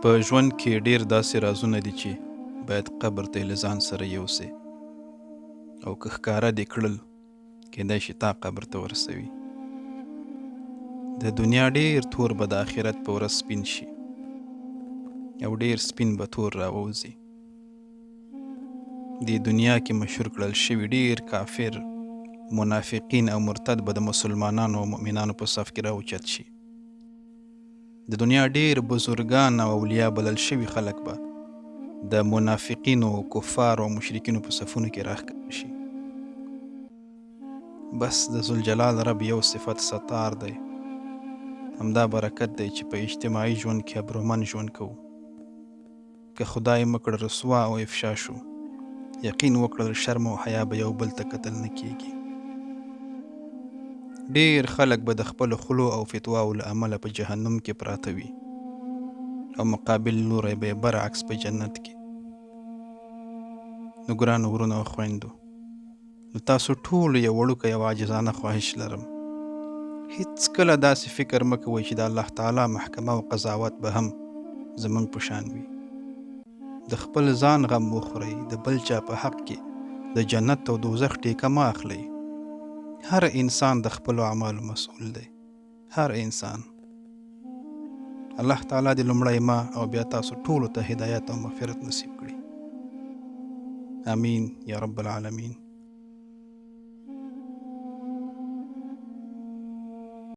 په ژوند کې ډېر داسې رازونه دي چې باید قبر ته یې له ځان سره یوسې او که ښکاره دې کړل، کېدای شي تا قبر ته ورسوي. د دنیا ډېر تور به د آخرت په ورځ سپین شي او ډېر سپین به تور راووځي. دې دنیا کې مشهور کړل شوي ډېر کافر، منافقین او مرتد به د مسلمانانو او مؤمنانو په صف کې راوچت شي. د دنیا ډېر بزرګان او اولیا بلل شوي خلک به د منافقینو، کفارو او مشرکینو په صفونو کې راښکاره شي. بس د ذوالجلال رب یو صفت ستار دی، همدا برکت دی چې په اجتماعي ژوند کې ابرومند ژوند کوو. که خدای مه کړه رسوا او افشا شو، یقین وکړه له شرم او حیا به یو بل ته کتل نه کیږي. ډیر خلک به د خپلو خولو او فتواو له امله په جهنم کې پراته وي او مقابل لوری به یې برعکس په جنت کې. نو ګرانو ورونو او خویندو! له تاسو ټولو یو وړوکی او عاجزانه خواهش لرم، هیڅکله داسې فکر مه کوئ چې د الله تعالی محکمه او قضاوت به هم زمونږ په شان وي. د خپل ځان غم وخورئ، د بل چا په حق کې د جنت او دوزخ ټیکه مه اخلئ. هر انسان د خپلو اعمالو مسؤل دی، هر انسان. الله تعالی دې لومړی ما او بیا تاسو ټولو ته هدایت او مغفرت نصیب کړي. امین یا رب العالمین.